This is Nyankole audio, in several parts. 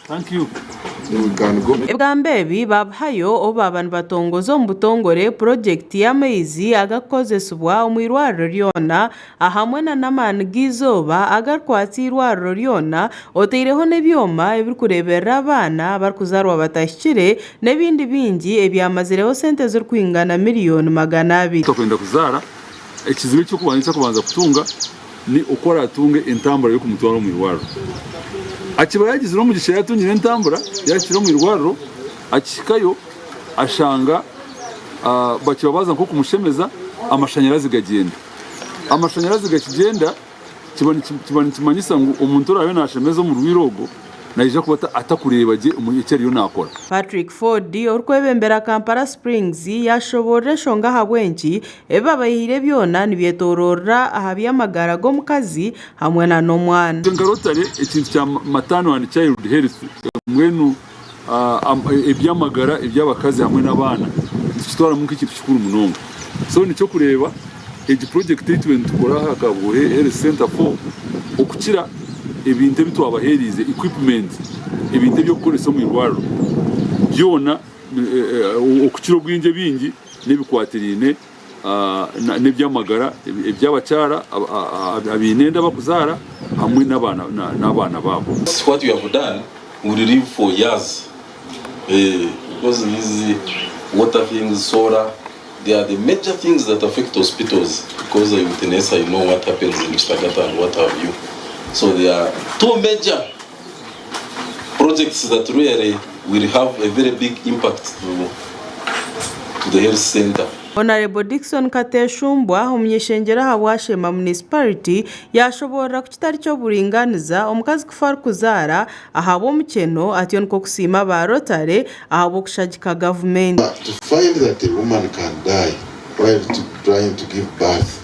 Thank you. Ebigambo ebi baabihayo obu baaba nibatongoza omu butongore purogyekiti y'amaizi agarikukozesibwa omu irwariro ryona ahamwe na n'amaani g'eizooba agarikwatsa eirwariro ryona otaireho n'ebyoma ebirikureeberera abaana abarikuzaarwa batahikire n'ebindi bingi ebyamazireho sente zirikwingana miriyoni 200. Okwenda kuzaara, ekizibu eky'okubanza eki arikubanza kutunga ni oku araatunge entambura y'okumutwara omu irwariro. Akiba yaagizire omugisha yaatungire entambura, yaahikire omu irwariro, akihikayo ashanga bakiba baaza nk'okumushemeza, amashanyarazi gagyenda. Amashanyarazi gakigyenda, kiba kiba nikimanyisa ngu omuntu oraabe naashemeza omurwaire ogwo naija kuba atakureeba gye eki ariyo naakora. Patrick Ford orikwebembera Kampala Springs yaashoboorora enshonga ahabw'enki Ebi babahaire byona nibyetooroorera aha by'amagara g'omukazi hamwe na n'omwana. Nka Rotary ekintu kya maternal and child health mbwenu eby'amagara eby'abakazi hamwe n'abaana nitukitwaramu nk'ekintu kikuru munonga. So nikyo kureeba egi project ei turiyo nitukora aha Kabuhe Health Centre for okukira ebintu ebi twabaheeriize, equipment, ebintu eby'okukoresa omu irwariro byona okukira obwingi ebingi n'ebikwatiraine n'eby'amagara eby'abakyara abaine enda abarikuzaara hamwe n'abaana baabo. What we have done will live for years because these water things, solar, they are the major things that affect hospitals because I witness, I know what happens in Kitagata and what have you. So there are two major projects that really will have a very big impact to, to the health center. Honarebo Dickson Kateshumbwa, omuny'eishengyero ahabwa Sheema Municipality yaashoboorora ku kitari ky'oburingaaniza omukazi kufa arikuzaara ahabw'omukyeno atyo nikwo kusiima aba Rotary ahabw'okushagika gavumenti. To find that a woman can die while trying to give birth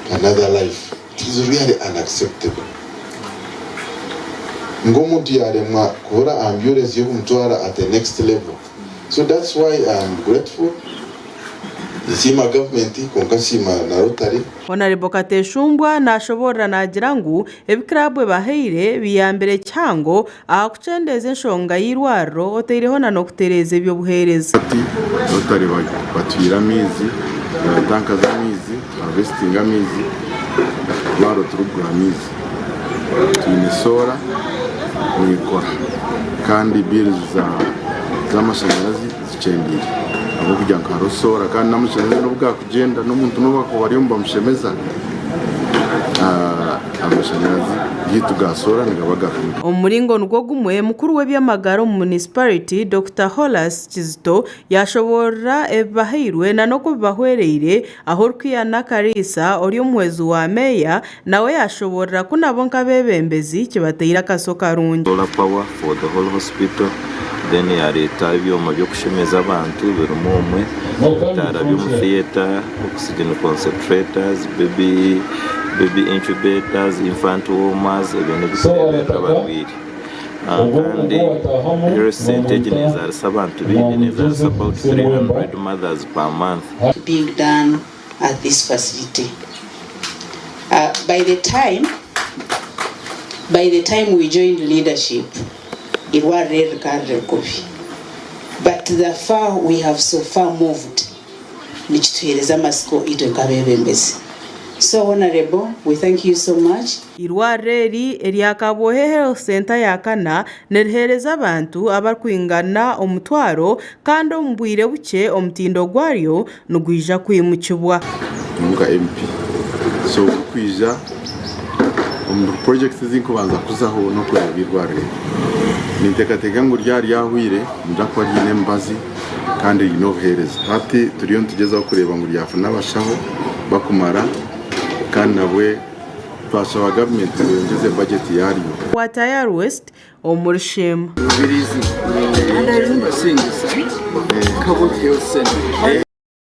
to another life, it is really unacceptable. Ngu omuntu yaremwa kubura ambulance y'okumutwara at the next level. So that's why I am grateful. Nsiima government kwonka nsiima na Rotary. Honarebo Kateshumbwa nashoboorora naagira ngu ebi kiraabu ebahaire biyambire kihango aha kukyendeeza enshonga y'eirwariro otaireho na n'okutereeza eby'obuheereza. Hati Rotary batuhaire amaizi, tanka z'amaizi, tuhavesitinga amaizi, rwaro turikugura amaizi. Twine soora neekora kandi bills z'amashanyarazi zikyendeire ahabw'okugira ngu hariho soora kandi n'amashanyarazi n'obu gaakugyenda n'omuntu n'obu baakuba bariyo nibamushemeza amashanyarazi gaitu ga soora nigaba gariho. Omu muringo nigwo gumwe, mukuru w'eby'amagara omu munisiparite, Dokita Horace Kizito yaashoboorora ebibahairwe na n'oku bibahwereire ahu Orikwiha Nakariisa ori omuhwezi wa meeya nawe yaashoboorora ku nabo nk'abeebembezi kibateire akaso karungi. Solar power for the whole hospital then yareeta ebyoma by'okushemeza abantu birimu omwe, ebitaara by'omu theatre, oxygen concentrators, baby baby incubators, infant warmers ebyo n'ebikureeberera abarwaire. Kandi health centre egi nezaarisa abantu baingi, nezaarisa about 300 mothers per month. being done at this facility. By the time by the time we joined leadership eirwariro eri rikaba riri kubi but the far we have so far moved nikituheereza amatsiko itwe nk'abeebembezi. So Honourable we thank you so much. Eirwariro eri erya Kabwohe Health Centre ya kana niriheereza abantu abarikwingana omutwaro kandi omu bwire bukye omutindo gwaryo nigwija kwimukibwa. Nyowe nka MP so kurikwija omu projects ezinkubanza kuzaho n'okureeba eirwariro eri. Ninteekateeka ngu ryaba ryahweire nirija kuba riine emibazi kandi riine obuheereza. Hati turiyo nitugyezaho kureeba ngu ryafuna abashaho bakumara kandi nabwe twashaba gavumenti ngu eyongyeze bajeti yaaryo. Wa Tayari West omuri Sheema. Rubirizi and I remember seeing this Kabwe Health Center.